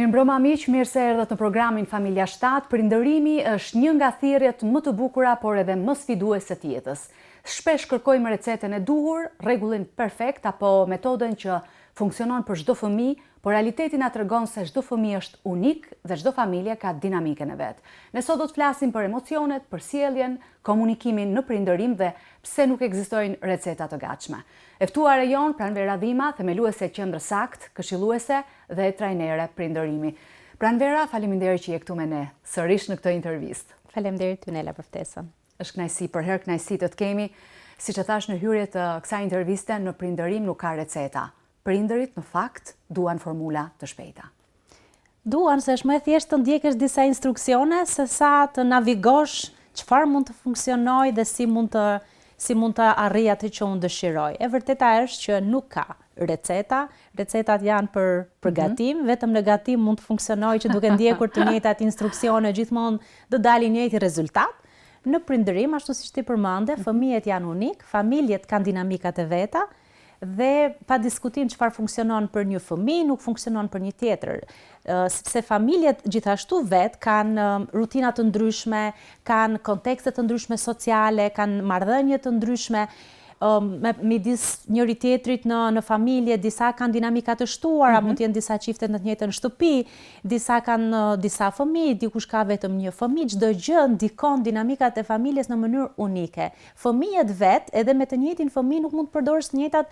Mirëmbrëma miq, mirë se erdhët në programin Familja 7. Prindërimi është një nga thirrjet më të bukura, por edhe më sfiduese të jetës. Shpesh kërkojmë recetën e duhur, rregullin perfekt apo metodën që funksionon për çdo fëmijë, por realiteti na tregon se çdo fëmijë është unik dhe çdo familje ka dinamikën e vet. Ne sot do të flasim për emocionet, për sjelljen, komunikimin në prindërim dhe pse nuk ekzistojnë receta të gatshme. E ftuara jonë, Pranvera Dhima, themeluese e Qendrës Akt, këshilluese dhe trajnere prindërimi. Pranvera, faleminderit që je këtu me ne, sërish në këtë intervistë. Faleminderit ty Nela për ftesën. Është kënaqësi, përherë kënaqësi të të kemi. Siç e thashë në hyrje të kësaj interviste, në prindërim nuk ka receta. Prindërit, në fakt, duan formula të shpejta. Duan se është më e thjeshtë të ndjekësh disa instruksione se sa të navigosh çfarë mund të funksionojë dhe si mund të si mund të arrij atë që unë dëshiroj. E vërteta është që nuk ka receta, recetat janë për për mhm. gatim, vetëm në gatim mund të funksionojë që duke ndjekur të njëjtat instruksione gjithmonë do dalë i njëjti rezultat. Në prindërim, ashtu siç ti përmende, mhm. fëmijët janë unik, familjet kanë dinamikat e veta, Dhe pa diskutim çfarë funksionon për një fëmijë nuk funksionon për një tjetër. Sepse familjet gjithashtu vetë kanë rutina të ndryshme, kanë kontekste të ndryshme sociale, kanë marrëdhënie të ndryshme me midis njëri tjetrit në në familje, disa kanë dinamika të shtuara, mm -hmm. mund të jenë disa çifte në të njëjtën shtëpi, disa kanë disa fëmijë, dikush ka vetëm një fëmijë, çdo gjë ndikon dinamikat e familjes në mënyrë unike. Fëmijët vetë, edhe me të njëjtin fëmijë nuk mund të përdorësh të njëjtat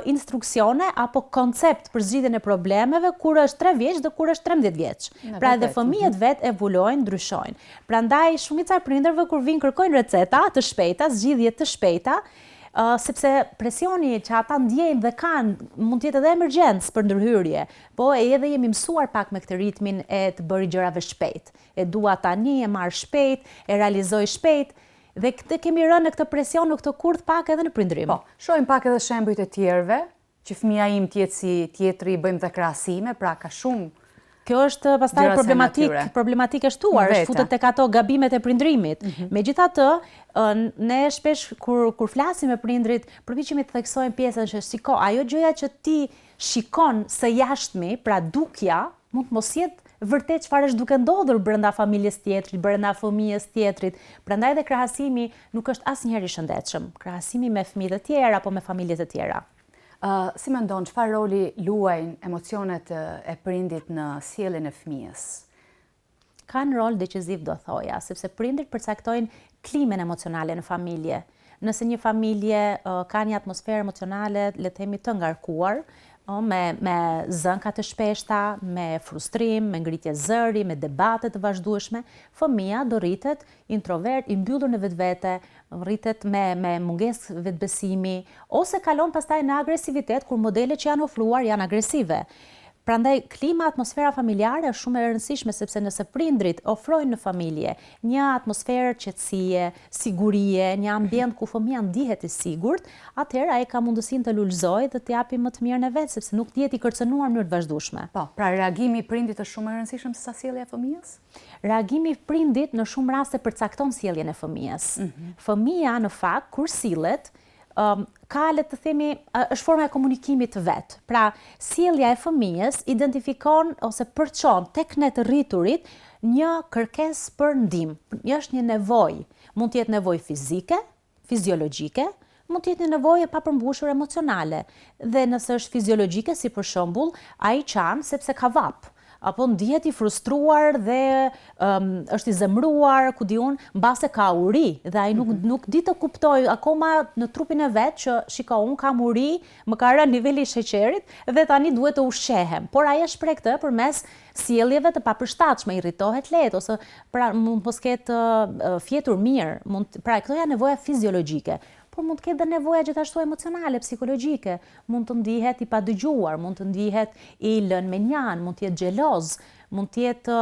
instruksione apo koncept për zgjidhjen e problemeve kur është 3 vjeç dhe kur është 13 vjeç. Pra edhe fëmijët mhm. vetë evoluojnë, ndryshojnë. Prandaj shumica e prindërve kur vijnë kërkojnë receta të shpejta, zgjidhje të shpejta, Uh, sepse presioni që ata ndjejnë dhe kanë mund të jetë edhe emergjencë për ndërhyrje, po edhe jemi mësuar pak me këtë ritmin e të bërit gjërave shpejt. E dua tani, e marr shpejt, e realizoj shpejt, Dhe këtë kemi rënë në këtë presion, në këtë kurth pak edhe në prindërim. Po, shohim pak edhe shembujt e tjerëve, që fëmija im të jetë si tjetri, bëjmë dhe krahasime, pra ka shumë Kjo është pastaj problematikë, problematikë e shtuar, është futet tek ato gabimet e prindërimit. Mm -hmm. Megjithatë, ne shpesh kur kur flasim me prindërit, përpiqemi të theksojmë pjesën që shiko, ajo gjëja që ti shikon së jashtmi, pra dukja, mund të mos jetë vërtet çfarë është duke ndodhur brenda familjes tjetrit, brenda fëmijës tjetrit. Prandaj dhe krahasimi nuk është asnjëherë i shëndetshëm, krahasimi me fëmijë të tjerë apo me familje të tjera. Ë, si mendon çfarë roli luajnë emocionet e prindit në sjelljen e fëmijës? Kanë rol deçiziv do thoja, sepse prindërit përcaktojnë klimën emocionale në familje. Nëse një familje ka një atmosferë emocionale, le të themi të ngarkuar, me me zënka të shpeshta, me frustrim, me ngritje zëri, me debate të vazhdueshme, fëmija do rritet introvert, i mbyllur në vetvete, rritet me me mungesë vetëbesimi ose kalon pastaj në agresivitet kur modelet që janë ofruar janë agresive. Prandaj klima, atmosfera familjare është shumë e rëndësishme sepse nëse prindërit ofrojnë në familje një atmosferë qetësie, sigurie, një ambient ku fëmija ndihet i sigurt, atëherë ai ka mundësinë të lulëzojë dhe të japi më të mirën e vet sepse nuk ndihet i kërcënuar në mënyrë të vazhdueshme. Po, pra reagimi i prindit është shumë më i rëndësishëm sesa sjellja e fëmijës? Reagimi i prindit në shumë raste përcakton sjelljen e fëmijës. Fëmija në fakt kur sillet, ka le të themi është forma e komunikimit të vet. Pra, sjellja e fëmijës identifikon ose përçon tek ne të rriturit një kërkesë për ndihmë. Është një nevojë. Mund të jetë nevojë fizike, fiziologjike, mund të jetë një nevojë e papërmbushur emocionale. Dhe nëse është fiziologjike, si për shembull, ai qan sepse ka vapë, apo ndihet i frustruar dhe um, është i zemëruar, ku di unë, mbase ka uri dhe ai nuk mm -hmm. nuk di të kuptojë akoma në trupin e vet që shiko, unë kam uri, më ka rënë niveli i sheqerit dhe tani duhet të ushqehem. Por ai e shpreh këtë përmes sjelljeve të papërshtatshme, irritohet lehtë ose pra mund të mos ketë fjetur mirë, mund pra këto janë nevoja fiziologjike, por mund të ketë dhe nevoja gjithashtu emocionale, psikologjike, mund të ndihet i padëgjuar, mund të ndihet i lënë mënjanë, mund të jetë xheloz, mund të jetë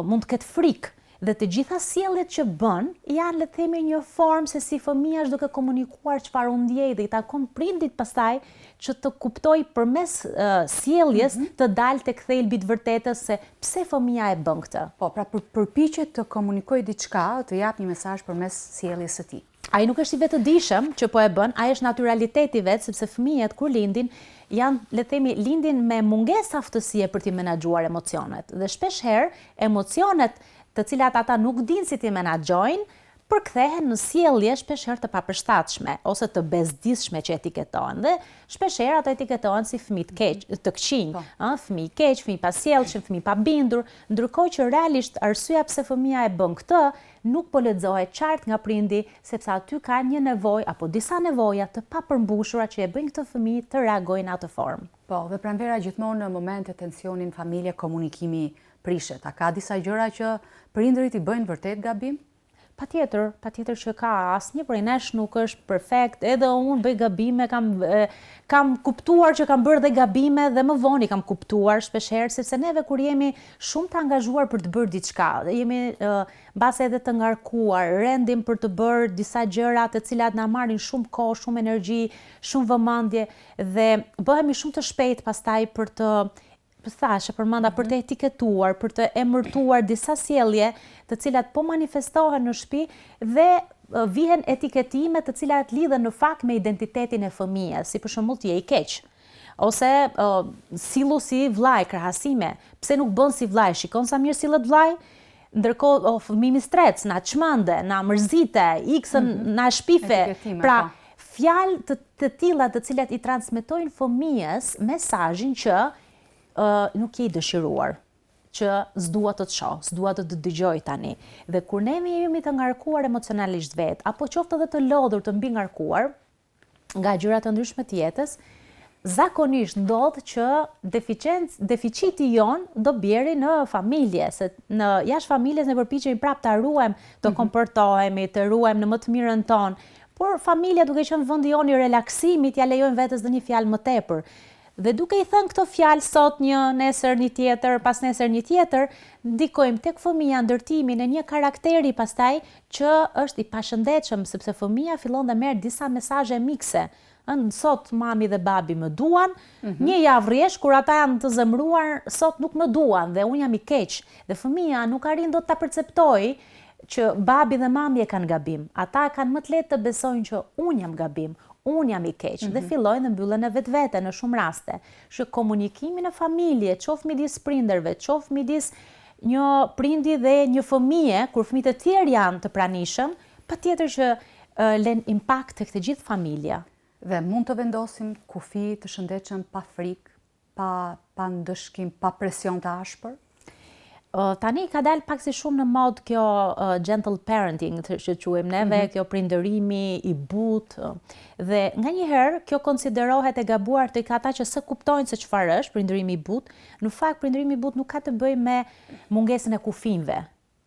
mund të ketë frikë. Dhe të gjitha sjelljet që bën janë le të themi një formë se si fëmija është duke komunikuar çfarë unë ndjej dhe i takon prindit pastaj që të kuptojë përmes sjelljes mm -hmm. të dalë tek thelbi i të vërtetës se pse fëmija e bën këtë. Po, pra për, përpiqet të komunikojë diçka, të japë një mesazh përmes sjelljes së tij. Ai nuk është i vetëdijshëm që po e bën, ai është natyraliteti i vet, sepse fëmijët kur lindin janë, le të themi, lindin me mungesë aftësie për t'i menaxhuar emocionet. Dhe shpeshherë emocionet të cilat ata nuk dinë si t'i menaxhojnë, përkthehen në sjellje shpeshherë të papërshtatshme ose të bezdisshme që etiketohen dhe shpeshherë ato etiketohen si fëmijë të keq, të këqinj, po. ë, fëmijë i keq, fëmijë i pasjellshëm, fëmijë i pabindur, ndërkohë që realisht arsyeja pse fëmija e bën këtë nuk po lexohet qartë nga prindi, sepse aty ka një nevojë apo disa nevoja të papërmbushura që e bëjnë këtë fëmijë të reagojë në atë formë. Po, dhe Pranvera gjithmonë në momente tensioni në familje komunikimi prishet. A ka disa gjëra që prindërit i bëjnë vërtet gabim? Patjetër, patjetër që ka, asnjë prej nesh nuk është perfekt, edhe unë bëj gabime, kam kam kuptuar që kam bërë dhe gabime dhe më vonë i kam kuptuar shpeshherë, sepse neve kur jemi shumë të angazhuar për të bërë diçka, jemi mbase edhe të ngarkuar, rendim për të bërë disa gjëra të cilat na marrin shumë kohë, shumë energji, shumë vëmendje dhe bëhemi shumë të shpejtë pastaj për të thashë, e përmenda për të etiketuar, për të emërtuar disa sjellje të cilat po manifestohen në shtëpi dhe vihen etiketime të cilat lidhen në fakt me identitetin e fëmijës, si për shembull ti je i keq. Ose uh, sillu si vllai, krahasime. Pse nuk bën si vllai? Shikon sa mirë sillet vllai? Ndërkohë, oh, fëmijë mistrec, na çmende, na mërzite, iksën, mm -hmm. na shpife. Pra, po. Fjalë të të tilla të cilat i transmetojnë fëmijës mesazhin që ë nuk je i dëshiruar, që s'dua të të shoh, s'dua të të dëgjoj tani. Dhe kur ne jemi të ngarkuar emocionalisht vetë, apo qoftë edhe të lodhur, të mbingarkuar nga gjëra të ndryshme të jetës, zakonisht ndodh që deficient, deficiti jonë do bjeri në familje, se në jashtë familjes ne përpiqemi prapë ta ruajmë, të mhm. komportohemi, të ruajmë në më të mirën tonë, Por familja duke qenë vendi jonë i relaksimit ia lejojmë vetes dhe një fjalë më tepër. Dhe duke i thënë këto fjalë sot një, nesër një tjetër, pasnesër një tjetër, ndikojmë tek fëmija ndërtimin e një karakteri pastaj që është i pashëndetshëm, sepse fëmija fillon dhe merr disa mesazhe mikse. Ëh, sot mami dhe babi më duan, një javë rresht kur ata janë të zemëruar, sot nuk më duan dhe unë jam i keq. Dhe fëmija nuk arrin dot ta perceptojë që babi dhe mami e kanë gabim. Ata e kanë më të lehtë të besojnë që unë jam gabim, unë jam i keq dhe fillojnë dhe mbyllen në vetvete në shumë raste. Kështu që komunikimi në familje, qoftë midis prindërve, qoftë midis një prindi dhe një fëmije, kur fëmijët e tjerë janë të pranishëm, patjetër që len impakt tek të gjithë familja. Dhe mund të vendosim kufij të shëndetshëm pa frikë, pa pa ndëshkim, pa presion të ashpër? Tani ka dalë pak si shumë në modë kjo gentle parenting, që quajmë neve, mm -hmm. kjo prindërimi i butë. Dhe nganjëherë kjo konsiderohet e gabuar tek ata që s'e kuptojnë se çfarë është prindërimi i butë. Në fakt prindërimi i butë nuk ka të bëjë me mungesën e kufinjve.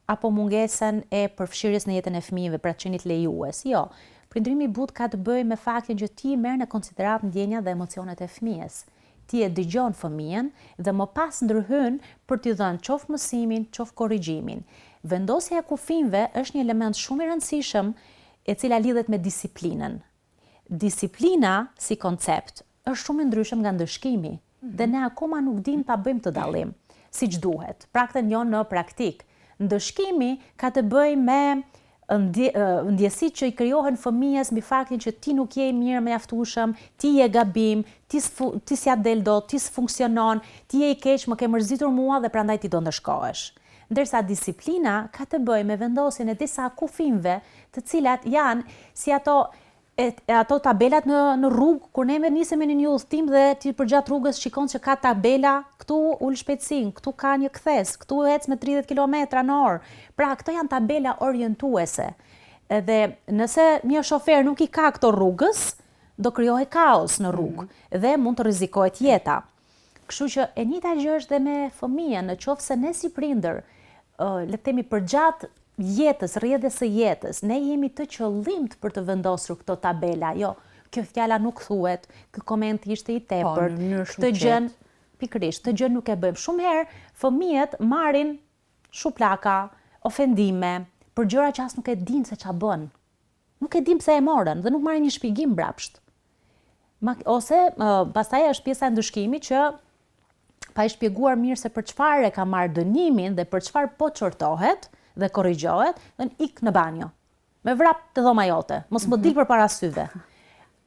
apo mungesën e përfshirjes në jetën e fëmijëve, pra të qenit lejues. Jo. Prindërimi i butë ka të bëjë me faktin që ti merr në konsideratë ndjenjat dhe emocionet e fëmijës. Ti e dëgjon fëmijën dhe më pas ndërhyn për t'i dhënë qoftë mësimin, qoftë korrigjimin. Vendosja e kufinjve është një element shumë i rëndësishëm e cila lidhet me disiplinën. Disiplina si koncept është shumë i ndryshëm nga ndëshkimi dhe ne akoma nuk dimë ta bëjmë këtë dallim siç duhet, paktën jo në praktikë. Ndëshkimi ka të bëjë me ndjesitë që i krijohen fëmijës mbi faktin që ti nuk je i mirë mjaftueshëm, ti je gabim, ti ti s'ia del dot, ti s'funksionon, ti je i keq, më ke mërzitur mua dhe prandaj ti do ndëshkohesh. Ndërsa disiplina ka të bëjë me vendosjen e disa kufinjve, të cilat janë si ato e, ato tabelat në në rrugë kur ne nisemi në një udhëtim dhe ti përgjatë rrugës shikon që ka tabela, këtu ul shpejtësinë, këtu ka një kthesë, këtu ec me 30 kilometra në orë. Pra, këto janë tabela orientuese. Dhe nëse një shofer nuk i ka këto rrugës, do krijohet kaos në rrugë mm -hmm. dhe mund të rrezikohet jeta. Kështu që e njëjta gjë është dhe me fëmijën, në qoftë se ne si prindër, le të themi përgjatë jetës, rrjedhjes së jetës, ne jemi të qëllimtë për të vendosur këto tabela, jo, kjo fjala nuk thuhet, ky koment ishte i po, tepërt, këtë gjë, pikërisht, këtë gjë nuk e bëjmë. Shumë herë fëmijët marrin shuplaka, ofendime, për gjëra që as nuk e dinë se ça bënë. Nuk e dinë pse e morën dhe nuk marrin një shpjegim mbrapsht. Ose pastaj është pjesa e ndëshkimit që pa i shpjeguar mirë se për çfarë e ka marrë dënimin dhe për çfarë po qortohet dhe korrigjohet, dhe ik në banjo. Me vrap te dhoma jote, mos më mhm. dil përpara syve.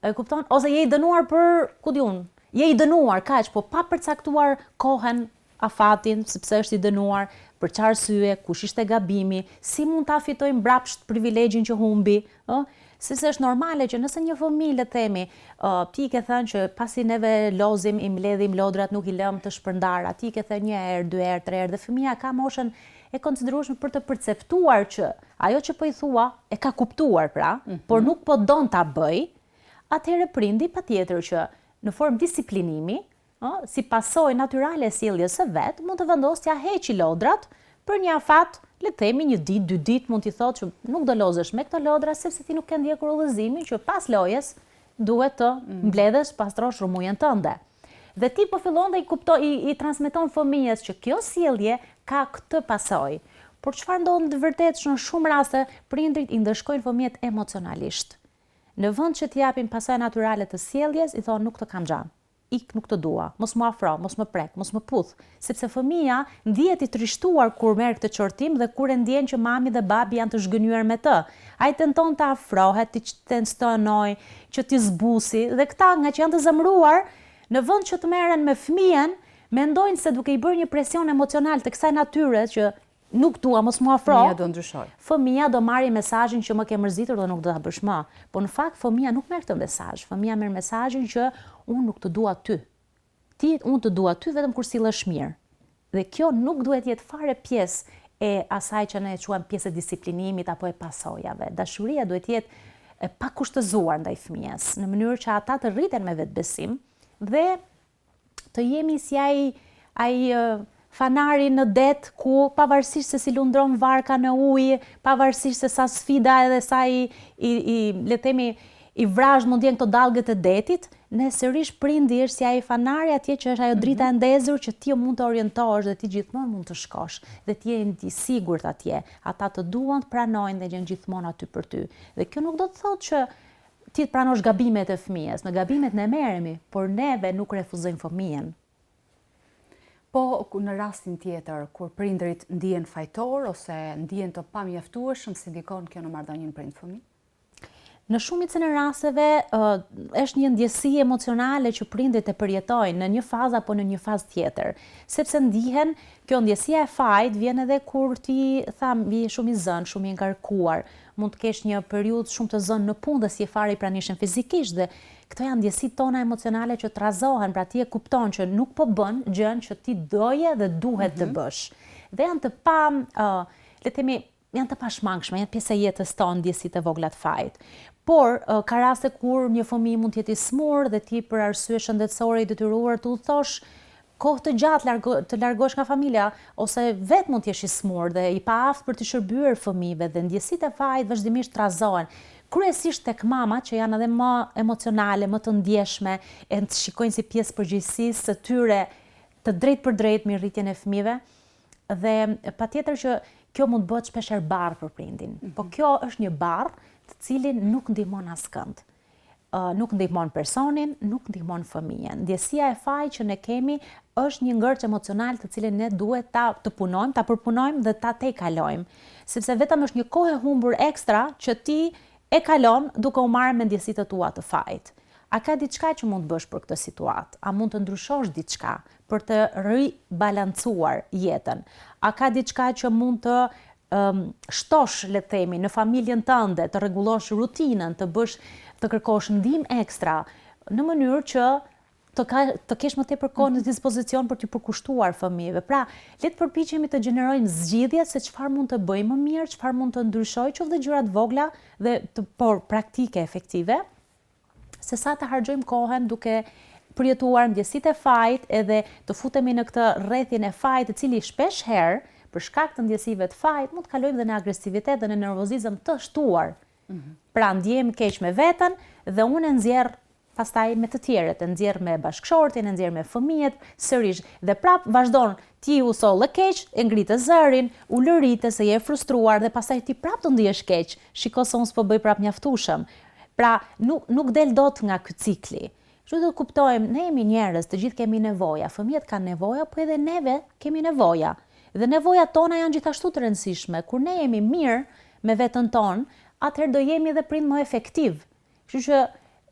E kupton? Ose je i dënuar për, ku di unë, Je i dënuar, kaq, po pa përcaktuar kohën, afatin, sepse është i dënuar, për çfarë arsye, kush ishte gabimi, si mund ta fitojë mbrapsht privilegjin që humbi, ë? Sepse është normale që nëse një fëmijë, le të themi, ë, ti i ke thënë që pasi neve lozim, i mbledhim lodrat, nuk i lëmë të shpërndara, ti i ke thënë një herë, dy herë, tre herë dhe fëmija ka moshën e konsiderueshme për të perceptuar që ajo që po i thua e ka kuptuar pra, mm -hmm. por nuk po don ta bëjë, atëherë prindi patjetër që në formë disiplinimi, ë, si pasojë natyrale e sjelljes së vet, mund të vendosë t'ia heqë lodrat për një afat, le të themi një ditë, dy ditë, mund t'i thotë që nuk do lozësh me këto lodra sepse ti nuk ke ndjekur udhëzimin që pas lojës duhet të mm. mbledhësh, pastrosh rrëmujën tënde. Dhe ti po fillon dhe i kupto i, i transmeton fëmijës që kjo sjellje ka këtë pasojë. Por çfarë ndodh në të vërtetë që në shumë raste prindërit i ndëshkojnë fëmijët emocionalisht. Në vend që t'i japin pasoja natyrale të sjelljes, i thonë nuk të kam xhan. Ik, nuk të dua, mos m'u afro, mos më prek, mos më puth, sepse fëmija ndihet i trishtuar kur merr këtë qortim dhe kur e ndjen që mami dhe babi janë të zhgënjyer me të. Ai tenton të afrohet, t'i tensionojë, që t'i zbusi dhe këta, ngaqë janë të zemëruar, në vend që të merren me fëmijën, mendojnë se duke i bërë një presion emocional të kësaj natyre që Nuk dua, mos m'u afro. Fëmija do ndryshojë. Fëmija do marri mesazhin që më ke mërzitur dhe nuk do ta bësh më. Po në fakt fëmija nuk merr këtë mesazh. Fëmija merr mesazhin që unë nuk të dua ty. Ti, unë të dua ty vetëm kur sillesh mirë. Dhe kjo nuk duhet të jetë fare pjesë e asaj që ne e quajmë pjesë e disiplinimit apo e pasojave. Dashuria duhet të jetë e pakushtëzuar ndaj fëmijës, në mënyrë që ata të rriten me vetëbesim dhe të jemi si ai ai fanari në det ku pavarësisht se si lundron varka në ujë, pavarësisht se sa sfida edhe sa i i, i le të themi i vrazhdë mund të jenë këto dallgët e detit, ne sërish prindi është si ai fanari atje që është ajo drita e ndezur që ti mund të orientohesh dhe ti gjithmonë mund të shkosh dhe ti je i sigurt atje. Ata të duan, të pranojnë dhe janë gjithmonë aty për ty. Dhe kjo nuk do të thotë që Ti të pranosh gabimet e fëmijës, me gabimet ne merremi, por neve nuk refuzojmë fëmijën. Po në rastin tjetër, kur prindërit ndihen fajtorë ose ndihen të pamjaftueshëm, si ndikon kjo në marrëdhënien prind-fëmijë? Në shumicën e rasteve është një ndjesi emocionale që prindërit e përjetojnë në një fazë apo në një fazë tjetër, sepse ndihen kjo ndjesia e fajit vjen edhe kur ti thamë je shumë i zënë, shumë i ngarkuar, Mund të kesh një periudhë shumë të zënë në punë dhe s'je fare i pranishëm fizikisht dhe këto janë ndjesitë tona emocionale që trazohen, pra ti e kupton që nuk po bën gjënë që ti doje dhe duhet të mhm. bësh. Dhe janë të pa, uh, le të themi, janë të pashmangshme, janë pjesë e jetës tonë ndjesitë e vogla të fajit. Por uh, ka raste kur një fëmijë mund të jetë i sëmurë dhe ti për arsye shëndetësore i detyruar të udhëtosh kohë të gjatë largo, të largohesh nga familja ose vetë mund të jesh i sëmurë dhe i paaftë për t'i shërbyer fëmijëve dhe ndjesitë e fajit vazhdimisht trazohen. Kryesisht tek mamat që janë edhe më emocionale, më të ndjeshme, e shikojnë si pjesë përgjegjësisë së tyre të drejtpërdrejtë mbi rritjen e fëmijëve dhe patjetër që kjo mund të bëhet shpeshherë barrë për prindin. Mm -hmm. Po kjo është një barrë të cilin nuk ndihmon askënd. nuk ndihmon personin, nuk ndihmon fëmijën. Ndjesia e fajit që ne kemi është një ngërç emocional të cilin ne duhet ta të punojmë, ta përpunojmë dhe ta tejkalojmë. Sepse vetëm është një kohë e humbur ekstra që ti e kalon duke u marrë me ndjesitë tua të fajit. A ka diçka që mund të bësh për këtë situatë? A mund të ndryshosh diçka për të ribalancuar jetën? A ka diçka që mund të shtosh, le të themi, në familjen tënde, të rregullosh rutinën, të bësh, të kërkosh ndihmë ekstra, në mënyrë që të ka, të kesh më tepër kohë në dispozicion për t'iu përkushtuar fëmijëve. Pra, le të përpiqemi të gjenerojmë zgjidhje se çfarë mund të bëjmë më mirë, çfarë mund të ndryshojë, qoftë dhe gjëra të vogla dhe të por praktike efektive, se sa të harxhojmë kohën duke përjetuar ndjesitë e fajit edhe të futemi në këtë rrethin e fajit, i cili shpesh herë, për shkak të ndjesive të fajit, mund të kalojmë dhe në agresivitet dhe në nervozizëm të shtuar. Mm -hmm. Pra ndjehem keq me veten dhe unë e nxjerr pastaj me të tjerët, e nxjerr me bashkëshortin, e nxjerr me fëmijët, sërish dhe prap vazhdon Ti u solle keq, e ngrite zërin, ulërite se je e frustruar dhe pastaj ti prapë do ndihesh keq, shiko se unë s'po bëj prapë mjaftueshëm. Pra, nuk nuk del dot nga ky cikli. Kështu do të kuptojmë, ne jemi njerëz, të gjithë kemi nevoja, fëmijët kanë nevoja, po edhe neve kemi nevoja. Dhe nevojat tona janë gjithashtu të rëndësishme. Kur ne jemi mirë me veten tonë, atëherë do jemi edhe prind më efektiv. Kështu që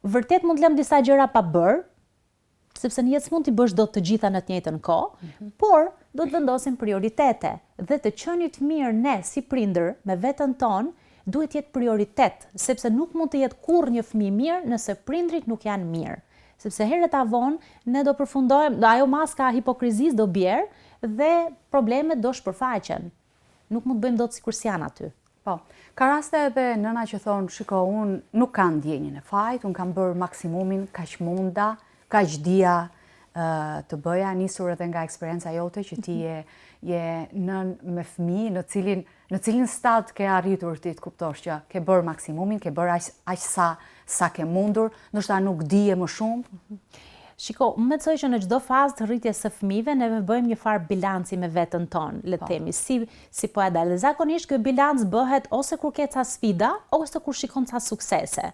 vërtet mund të lëmë disa gjëra pa bërë, sepse në jetë s'mund t'i bësh dot të gjitha në të njëjtën kohë, mm -hmm. por do të vendosim prioritete dhe të qenit mirë ne si prindër me veten tonë duhet të jetë prioritet, sepse nuk mund të jetë kurrë një fëmijë mirë nëse prindërit nuk janë mirë. Sepse herët a vonë ne do përfundojmë, ajo maska e hipokrizisë do bjerë dhe problemet do shpërfaqen. Nuk mund të bëjmë dot sikur s'janë aty. Po. Ka raste edhe nëna që thonë, shiko, unë nuk kam ndjenjën e fajit, unë kam bërë maksimumin, kaq munda, kaq dija të bëja, nisur edhe nga eksperienca jote që ti je, je nënë me fëmijë në cilin, në cilin stad ke arritur ti të kuptosh që ke bërë maksimumin, ke bërë aq, aq sa, sa ke mundur, ndoshta nuk dije më shumë. Shiko, unë mendoj që në çdo fazë të rritjes së fëmijëve neve bëjmë një farë bilanci me veten tonë, le të po. themi, si si po ia dal. Dhe zakonisht ky bilanc bëhet ose kur ke ca sfida, ose kur shikon ca suksese.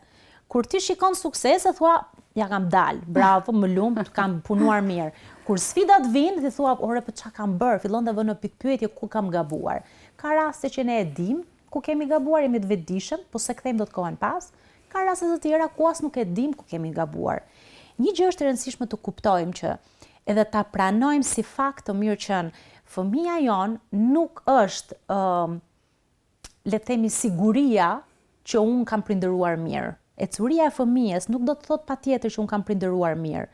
Kur ti shikon suksese thua, ia kam dal, bravo, më lumt, kam punuar mirë. Kur sfidat vijnë, ti thua, ore, po ça kam bërë, fillon dhe vë në pikëpyetje ku kam gabuar. Ka raste që ne e dimë ku kemi gabuar, jemi të vetëdijshëm, po s'e kthejmë dot kohën pas. Ka raste të tjera ku as nuk e dimë ku kemi gabuar. Një gjë është e rëndësishme të kuptojmë që edhe ta pranojmë si fakt të mirëqenë, fëmija jonë nuk është ë le të themi siguria që unë kam prindëruar mirë. Ecuria e fëmijës nuk do të thotë patjetër që unë kam prindëruar mirë.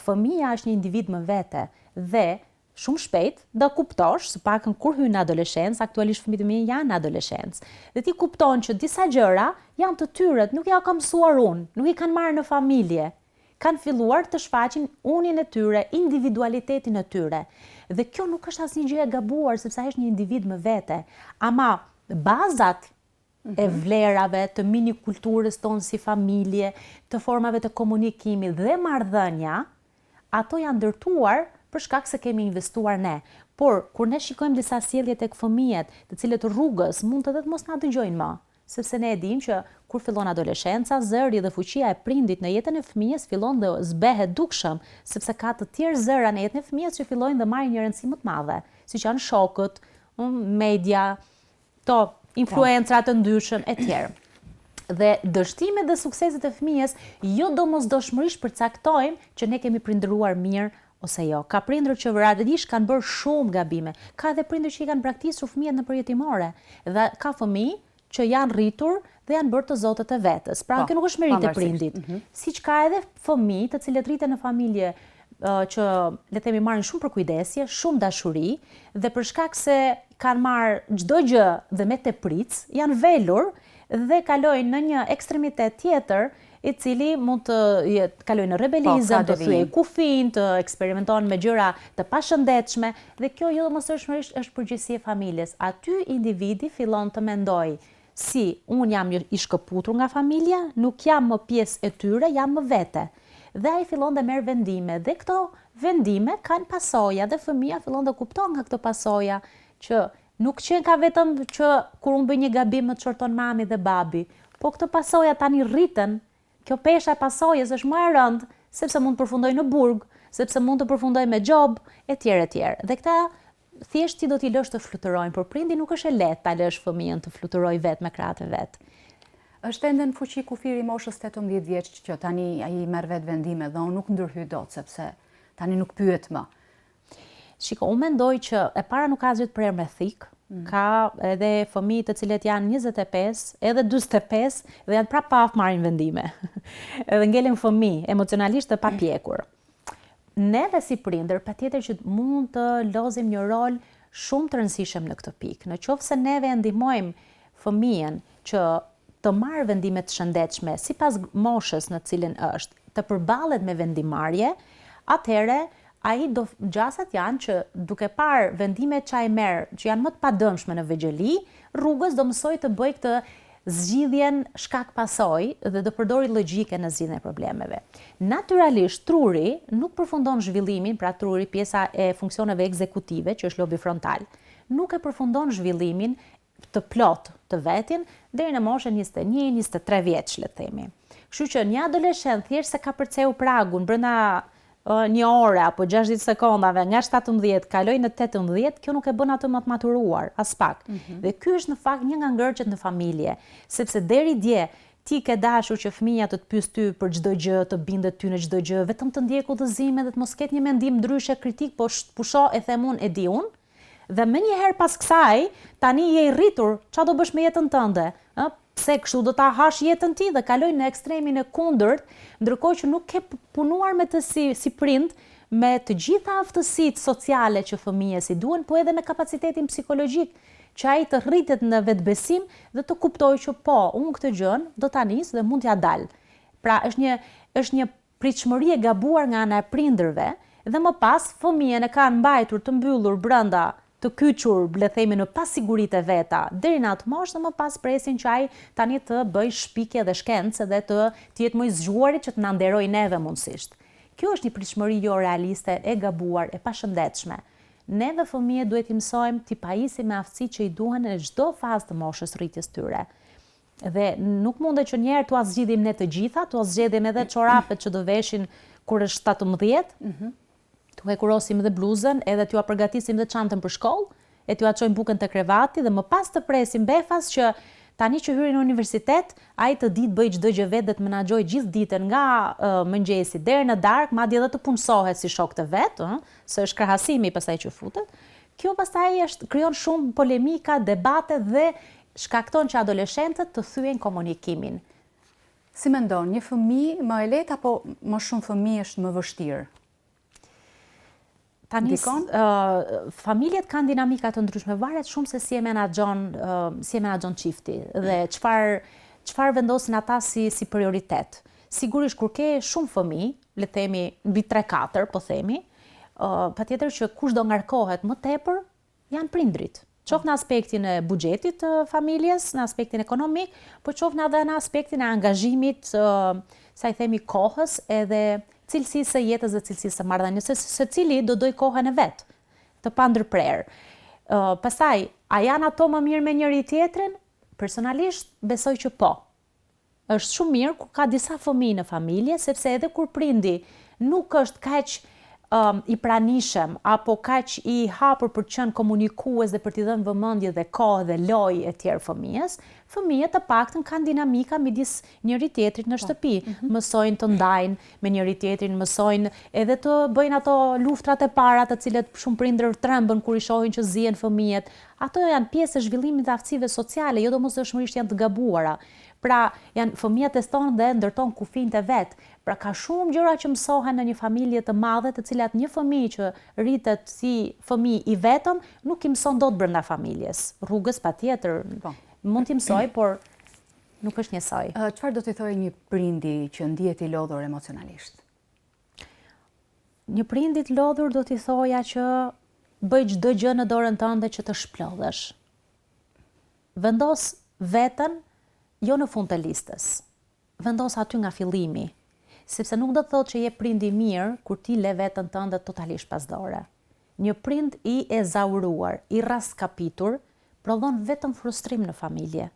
Fëmija është një individ më vete dhe Shumë shpejt do kuptosh, së paktën kur hyn në adoleshencë, aktualisht fëmijët e mi janë në adoleshencë. Dhe ti kupton që disa gjëra janë të tyret, nuk ua kam mësuar unë, nuk i kanë marrë në familje. Kanë filluar të shfaqin unin e tyre, individualitetin e tyre. Dhe kjo nuk është asnjë gjë e gabuar, sepse ai është një individ më vete. Ama bazat e mhm. vlerave, të mini kulturës tonë si familje, të formave të komunikimit dhe marrëdhënia, ato janë ndërtuar për shkak se kemi investuar ne. Por, kur ne shikojmë disa sjellje tek fëmijët, të cilët rrugës mund edhe të mos na dëgjojnë më, sepse ne e dimë që kur fillon adoleshenca, zëri dhe fuqia e prindit në jetën e fëmijës fillon dhe zbehet dukshëm, sepse ka të tjerë zëra në jetën e fëmijës që fillojnë dhe marrin një rëndësi më të madhe, siç janë shokët, media, Këto influenca të ndryshëm etj. Dhe dështimet dhe sukseset e fëmijës jo domosdoshmërisht përcaktojnë që ne kemi prindëruar mirë ose jo. Ka prindër që realisht kanë bërë shumë gabime. Ka edhe prindër që i kanë braktisur fëmijët nëpër jetimore dhe ka fëmijë që janë rritur dhe janë bërë të zotët e vetes. Pra, po, kjo nuk është meritë e prindit. Mm -hmm. Siç ka edhe fëmijë të cilët rriten në familje që le të themi marrin shumë përkujdesje, shumë dashuri dhe për shkak se kanë marrë çdo gjë dhe me tepricë, janë velur dhe kalojnë në një ekstremitet tjetër, i cili mund të jetë kalojnë në rebelizëm, po, të thyejë kufin, të eksperimentojnë me gjëra të pashëndetshme dhe kjo jo domosdoshmërisht është përgjegjësi e familjes. Aty individi fillon të mendojë Si, unë jam i shkëputur nga familja, nuk jam më pjesë e tyre, jam më vete. Dhe ai fillon dhe merr vendime dhe këto vendime kanë pasoja dhe fëmija fillon dhe kupton nga këto pasoja që nuk qenka vetëm që kur unë bëj një gabim më qorton mami dhe babi, po këto pasoja tani rriten Kjo pesha e pasojës është më e rëndë, sepse mund të përfundoj në burg, sepse mund të përfundoj me gjobë, etj etj. Dhe këta thjesht ti do t'i lësh të fluturojnë, por prindi nuk është e lehtë ta lësh fëmijën të fluturojë vetë me krahët e vet. Është ende në fuqi kufiri i moshës 18 vjeç që tani ai merr vetë vendime dhe unë nuk ndërhyj dot sepse tani nuk pyet më. Shiko, unë mendoj që e para nuk ka asgjë të prerë me thikë, mm. ka edhe fëmijë të cilët janë 25, edhe 45 dhe janë prapë pa marrin vendime. edhe ngelen fëmijë emocionalisht të papjekur. Neve si prindër, patjetër që mund të lozim një rol shumë të rëndësishëm në këtë pikë. Në qoftë se neve e ndihmojmë fëmijën që të marrë vendime të shëndetshme sipas moshës në të cilën është, të përballet me vendimmarrje, atëherë ai do gjasat janë që duke parë vendimet që ai merr, që janë më të padëmshme në vegjëli, rrugës do mësojë të bëjë këtë zgjidhjen shkak pasojë dhe do përdori logjikën në zgjidhjen e problemeve. Natyralisht truri nuk përfundon zhvillimin, pra truri pjesa e funksioneve ekzekutive që është lobi frontal, nuk e përfundon zhvillimin të plotë të vetin deri në moshën 21, 23 vjeç, le të themi. Kështu që një adoleshent thjesht se kapërceu pragun brenda një ore apo 60 sekondave nga 17 kaloi në 18, kjo nuk e bën atë më të maturuar, aspak. Mm -hmm. Dhe ky është në fakt një nga ngërçet në familje, sepse deri dje Ti ke dashur që fëmija të të pyesë ty për çdo gjë, të bindet ty në çdo gjë, vetëm të ndjekë udhëzime dhe të mos ketë një mendim ndryshe kritik, po pusho e them unë e di unë. Dhe menjëherë pas kësaj, tani je i rritur, ça do bësh me jetën tënde, ë? Pse kështu do ta hash jetën ti dhe kalojnë në ekstremin e kundërt, ndërkohë që nuk ke punuar me të si si prind, me të gjitha aftësitë sociale që fëmijës i duhen, po edhe me kapacitetin psikologjik që ai të rritet në vetëbesim dhe të kuptojë që po, unë këtë gjënë do ta nis dhe mund t'ia dal. Pra është një është një pritshmëri e gabuar nga ana e prindërve dhe më pas fëmijën e kanë mbajtur të mbyllur brenda, të kyçur, le të themi në pasiguritë e veta deri në atë moshë dhe më pas presin që ai tani të bëjë shpikje dhe shkencë dhe të të jetë më i zgjuari që të na nderojë neve mundësisht. Kjo është një pritshmëri jo realiste, e gabuar, e pashëndetshme. Neve fëmijët duhet t'i mësojmë, t'i pajisim me aftësitë që i duhen në çdo fazë të moshës rritjes tyre. Dhe nuk mundet që njëherë t'ua zgjidhim ne të gjitha, t'ua zgjedhim edhe çorapet që do veshin kur është 17, mm -hmm. t'u hekurosim edhe bluzën, edhe t'ua përgatisim edhe çantën për shkollë, e t'ua çojmë bukën te krevati dhe më pas të presim befas që tani që hyri në universitet, ai të di të bëjë çdo gjë vetë dhe të menaxhojë gjithë ditën nga uh, mëngjesi deri në darkë, madje edhe të punësohet si shokët e vet, ëh, se është krahasimi pastaj që futet. Kjo pastaj është krijon shumë polemika, debate dhe shkakton që adoleshentët të thyejnë komunikimin. Si mendon, një fëmijë më e lehtë apo më shumë fëmijë është më vështirë? Tani, uh, familjet kanë dinamika të ndryshme, varet shumë se si e menaxhon, uh, si e menaxhon çifti dhe çfarë çfarë vendosin ata si si prioritet. Sigurisht kur ke shumë fëmijë, le të themi mbi 3-4, po themi, uh, patjetër që kush do ngarkohet më tepër janë prindërit. Qoftë në aspektin e buxhetit të familjes, në aspektin ekonomik, po qoftë edhe në aspektin e angazhimit, sa i themi kohës edhe cilësisë së jetës dhe cilësisë së marrëdhënies, se secili do dojë kohën e vet, të pandërprerë. Pastaj, a janë ato më mirë me njëri tjetrin? Personalisht besoj që po. Është shumë mirë kur ka disa fëmijë në familje, sepse edhe kur prindi nuk është kaq um, i pranishëm apo kaq i hapur për të qenë komunikues dhe për t'i dhënë vëmendje dhe kohë dhe lojë e tjerë fëmijës, fëmijët të paktën kanë dinamika midis njëri tjetrit në po. shtëpi, mm -hmm. mësojnë të ndajnë me njëri tjetrin, mësojnë edhe të bëjnë ato luftrat e para, të cilët shumë prindër tremben kur i shohin që zihen fëmijët. Ato janë pjesë e zhvillimit të aftësive sociale, jo domosdoshmërisht janë të gabuara. Pra, janë fëmija teston dhe ndërton kufinjtë e vet. Pra ka shumë gjëra që mësohen në një familje të madhe, të cilat një fëmijë që rritet si fëmijë i vetëm nuk i mëson dot brenda familjes. Rrugës patjetër po. mund t'i mësojë, por nuk është njësoj. Çfarë do t'i thoje një prindi që ndihet i lodhur emocionalisht? Një prindi të lodhur do t'i thoja që bëj çdo gjë në dorën tënde që të shplodhesh. Vendos veten jo në fund të listës. Vendos aty nga fillimi. Sepse nuk do të thotë që je prind i mirë kur ti le veten tënde totalisht pas dore. Një prind i ezauruar, i rraskapitur, prodhon vetëm frustrim në familje.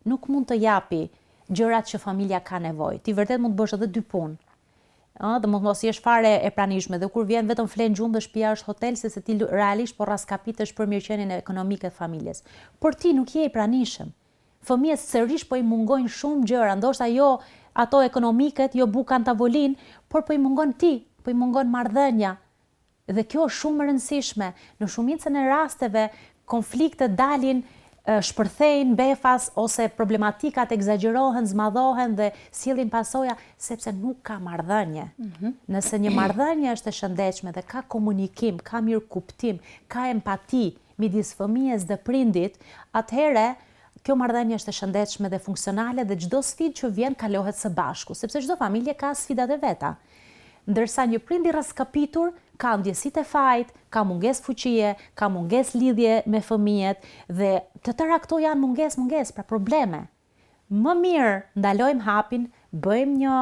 Nuk mund të japi gjërat që familja ka nevojë. Ti vërtet mund të bësh edhe dy punë, ëh, dhe mund të mos jesh fare e pranishme dhe kur vjen vetëm flen gjumë dhe shtëpia është hotel sepse ti realisht po rraskapitesh për mirëqenien ekonomike të familjes. Por ti nuk je i pranishëm. Fëmijës sërish po i mungojnë shumë gjëra, ndoshta jo ato ekonomiket, jo buka në tavolinë, por po i mungon ti, po i mungon marrëdhënia, Dhe kjo është shumë e rëndësishme. Në shumicën e rasteve konfliktet dalin, shpërthejnë befas ose problematikat ekzagjerohen, zmadhohen dhe sjellin pasoja sepse nuk ka marrëdhënie. Mm -hmm. Nëse një marrëdhënie është e shëndetshme dhe ka komunikim, ka mirëkuptim, ka empati midis fëmijës dhe prindit, atëherë kjo marrëdhënie është e shëndetshme dhe funksionale dhe çdo sfidë që vjen kalohet së bashku, sepse çdo familje ka sfidat e veta. Ndërsa një prind i rraskapitur ka ndjesitë e fajit, ka mungesë fuqie, ka mungesë lidhje me fëmijët dhe të tëra këto janë mungesë, mungesë, pra probleme. Më mirë ndalojmë hapin, bëjmë një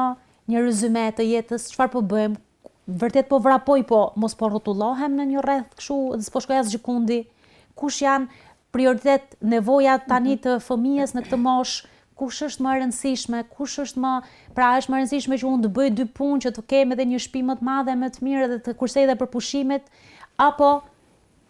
një rezyme të jetës, çfarë po bëjmë, vërtet po vrapoj, po mos po rrotullohem në një rreth kështu dhe s'po shkoj asgjëkundi. Kush janë prioritet, nevojat tani mhm. të fëmijës në këtë moshë, kush është më e rëndësishme, kush është më, pra është më e rëndësishme që unë të bëj dy punë që të kem edhe një shtëpi më të madhe, më të mirë dhe të kursej edhe për pushimet, apo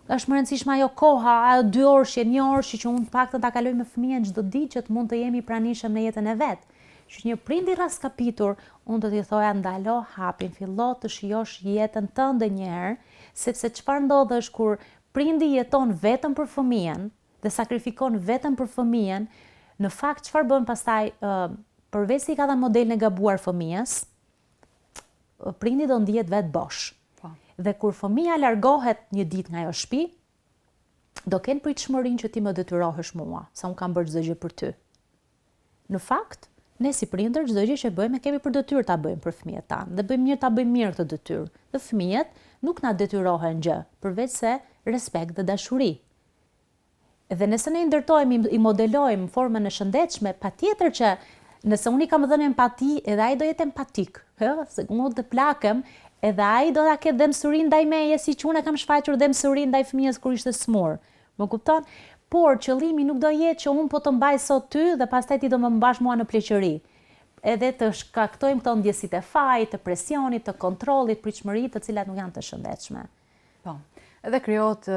është më e rëndësishme ajo koha, ajo dy orëshje, një orëshje që unë të paktën ta kaloj me fëmijën çdo ditë që të mund të jemi pranishëm në jetën e vet. Që një prind i rraskapitur, unë do t'i thoja ndalo hapin, fillo të shijosh jetën tënde një herë, sepse çfarë ndodh është kur prindi jeton vetëm për fëmijën dhe sakrifikon vetëm për fëmijën, në fakt çfarë bën pastaj, përveç se i ka dhënë modelin e gabuar fëmijës, prindi do ndihet vetë bosh. Po. Dhe kur fëmija largohet një ditë nga ajo shtëpi, do kenë pritshmërinë që ti më detyrohesh mua, se unë kam bërë çdo gjë për ty. Në fakt, ne si prindër çdo gjë që bëjmë e kemi për detyrë ta bëjmë për fëmijët tanë dhe bëjmë mirë ta bëjmë mirë këtë detyrë. Dhe fëmijët nuk na detyrohen gjë, përveçse respekt dhe dashuri. Dhe nëse ne i ndërtojmë, i modelojmë formën e shëndetshme, patjetër që nëse unë i kam dhënë empati, edhe ai do jetë empatik, ë, se unë do të plakem, edhe ai do ta ketë dhembshurinë ndaj meje, siç unë e kam shfaqur dhembshurinë ndaj fëmijës kur ishte sëmurë. Më kupton? Por qëllimi nuk do jetë që unë po të mbaj sot ty dhe pastaj ti do më mbash mua në pleqëri. Edhe të shkaktojmë këto ndjesitë e fajit, të presionit, të kontrollit, pritshmëri të cilat nuk janë të shëndetshme. Po. Edhe krijohet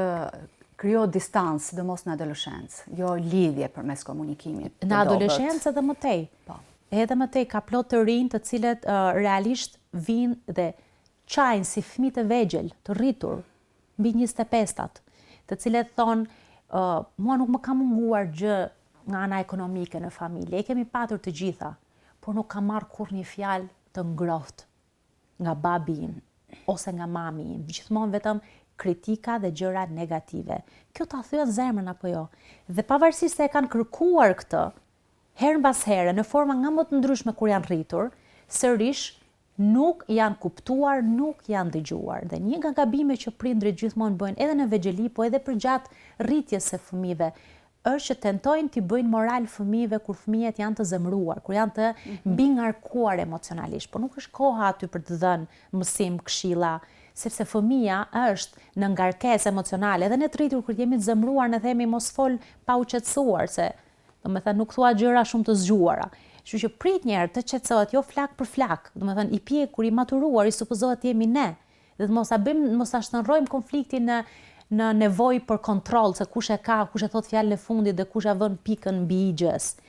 krijohet distancë, sidomos në adoleshencë, jo lidhje përmes komunikimit. Në adoleshencë edhe më tej. Po. Edhe më tej ka plot të rinj të cilët uh, realisht vijnë dhe qajnë si fëmijë të vegjël, të rritur, mbi 25-tat, të cilët thonë, uh, mua nuk më ka munguar gjë nga ana ekonomike në familje, i kemi patur të gjitha, por nuk kam marrë kurrë një fjalë të ngrohtë nga babi im ose nga mami im, gjithmonë vetëm kritika dhe gjëra negative. Kjo ta thyen zemrën apo jo? Dhe pavarësisht se e kanë kërkuar këtë, herë mbas here, në forma nga më të ndryshme kur janë rritur, sërish nuk janë kuptuar, nuk janë dëgjuar. Dhe një nga gabimet që prindërit gjithmonë bëjnë edhe në vegjëli, po edhe përgjatë rritjes së fëmijëve, është që tentojnë t'i bëjnë moral fëmijëve kur fëmijët janë të zemëruar, kur janë të mhm. mbingarkuar emocionalisht, por nuk është koha aty për të dhënë mësim, këshilla, sepse fëmija është në ngarkesë emocionale. Edhe ne të rritur kur jemi të zemëruar, ne themi mos fol pa u qetësuar, se domethënë nuk thua gjëra shumë të zgjuara. Kështu që prit një herë të qetësohet, jo flakë për flakë, domethënë i pjekur, i maturuar, i supozohet të jemi ne. Dhe të mos ta bëjmë, mos ta shndërrojmë konfliktin në në nevojë për kontroll se kush e ka, kush e thotë fjalën e fundit dhe kush e vën pikën mbi i gjësë.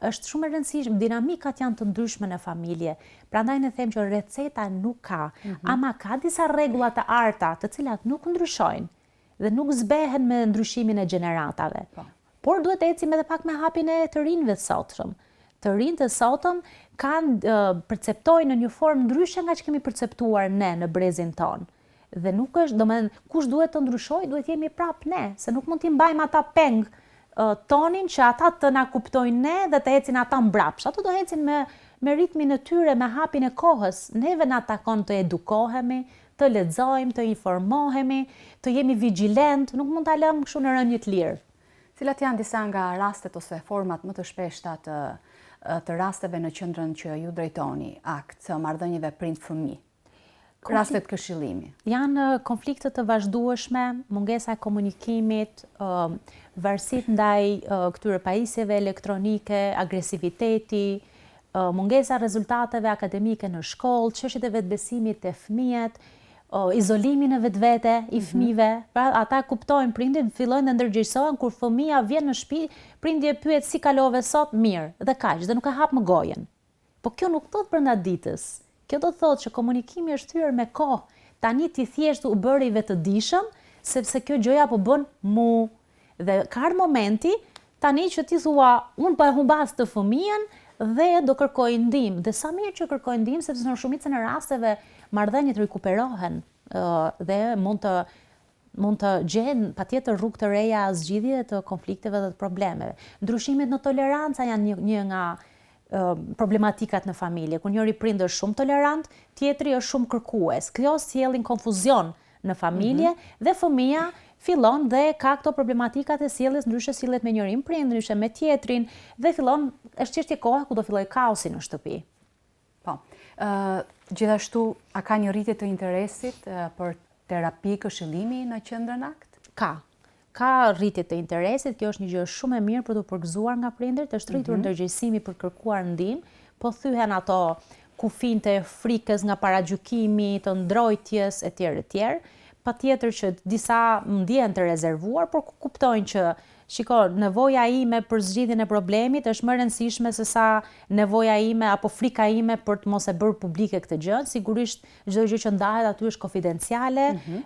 Është shumë e rëndësishme, dinamikat janë të ndryshme në familje. Prandaj ne them që receta nuk ka, mm -hmm. ama ka disa rregulla të arta, të cilat nuk ndryshojnë dhe nuk zbehen me ndryshimin e gjeneratave. Po. Por duhet të ecim edhe pak me hapin e të rinjve të sotshëm. Të rinjtë e sotëm kanë perceptojnë në një formë ndryshe nga ç'kemi perceptuar ne në brezin tonë. Dhe nuk është, domethënë, kush duhet të ndryshojë, duhet jemi prapë ne, se nuk mund t'i mbajmë ata peng tonin që ata të na kuptojnë ne dhe të ecin ata mbrapsht. Ato do ecin me me ritmin e tyre, me hapin e kohës. Neve na takon të edukohemi, të lexojmë, të informohemi, të jemi vigjilent, nuk mund ta lëmë kështu në rënie të lirë. Cilat janë disa nga rastet ose format më të shpeshta të të rasteve në qendrën që ju drejtoni, AKT, të marrëdhënieve prind-fëmijë? Rastet këshillimi. Janë konflikte të vazhdueshme, mungesa e komunikimit, varësitë ndaj këtyre pajisjeve elektronike, agresiviteti, mungesa e rezultateve akademike në shkollë, çështjet e vetëbesimit te fëmijët, izolimi në vetvete i mhm. fëmijëve. Pra ata kuptojnë prindit, fillojnë dhe ndërgjegjësohen kur fëmija vjen në shtëpi, prindi e pyet si kalove sot, mirë, dhe kaq, dhe nuk e hap më gojën. Po kjo nuk ndodh brenda ditës. Kjo do të thotë që komunikimi është thyer me kohë. Tani ti thjesht u bëre i vetëdijshëm, sepse kjo gjëja po bën mu. Dhe ka ardhur momenti tani që ti thua, unë po e humbas të fëmijën dhe do kërkoj ndihmë. Dhe sa mirë që kërkoj ndihmë, sepse në shumicën e rasteve marrëdhëniet rikuperohen dhe mund të mund të gjejnë patjetër rrugë të reja zgjidhje të konflikteve dhe të problemeve. Ndryshimet në toleranca janë një, një nga problematikat në familje, kur njëri prind është shumë tolerant, tjetri është shumë kërkues. Kjo sjellin konfuzion në familje mm -hmm. dhe fëmija fillon dhe ka këto problematikat e sjelljes, ndryshe sillet me njërin prind, ndryshe me tjetrin dhe fillon është çështje kohe ku do fillojë kaosi në shtëpi. Po. Ë gjithashtu a ka një rritje të interesit për terapi këshillimi në qendrën AKT? Ka. Ka rritje të interesit, kjo është një gjë shumë e mirë për t'u përgëzuar nga prindërit, është rritur mm -hmm. ndërgjegjësimi për të kërkuar ndihmë, po thyhen ato kufinjtë e frikës nga paragjykimi, të ndrojtjes etj etj. Patjetër që disa ndjehen të rezervuar, por kuptojnë që Shiko, nevoja ime për zgjidhjen e problemit është më e rëndësishme se sa nevoja ime apo frika ime për të mos e bërë publike këtë gjë. Sigurisht çdo gjë që ndahet aty është konfidenciale, mm -hmm.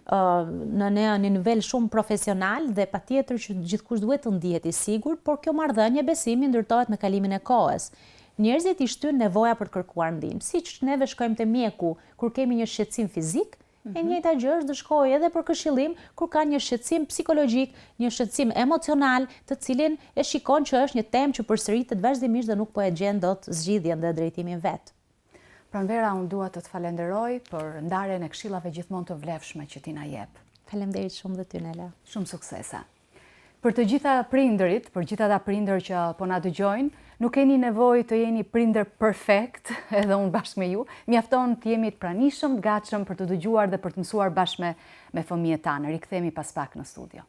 në në një nivel shumë profesional dhe patjetër që gjithkush duhet të ndihet i sigurt, por kjo marrëdhënie besimi ndërtohet me kalimin e kohës. Njerëzit i shtyn nevoja për të kërkuar ndihmë. Siç neve shkojmë te mjeku kur kemi një shqetësim fizik, E mhm. njëjta gjë është të shkojë edhe për këshillim kur ka një shqetësim psikologjik, një shqetësim emocional, të cilin e shikon që është një temë që përsëritet vazhdimisht dhe nuk po e gjen dot zgjidhjen dhe drejtimin vetë. Pranvera, unë dua të të falenderoj për ndarjen e këshillave gjithmonë të vlefshme që ti na jep. Faleminderit shumë dhe ty Nela. Shumë suksese. Për të gjitha prindërit, për gjithë ata prindër që po na dëgjojnë, nuk keni nevojë të jeni prindër perfekt, edhe unë bashkë me ju, mjafton të jemi të pranishëm, të gatshëm për të dëgjuar dhe për të mësuar bashkë me, me fëmijët tanë. Rikthehemi pas pak në studio.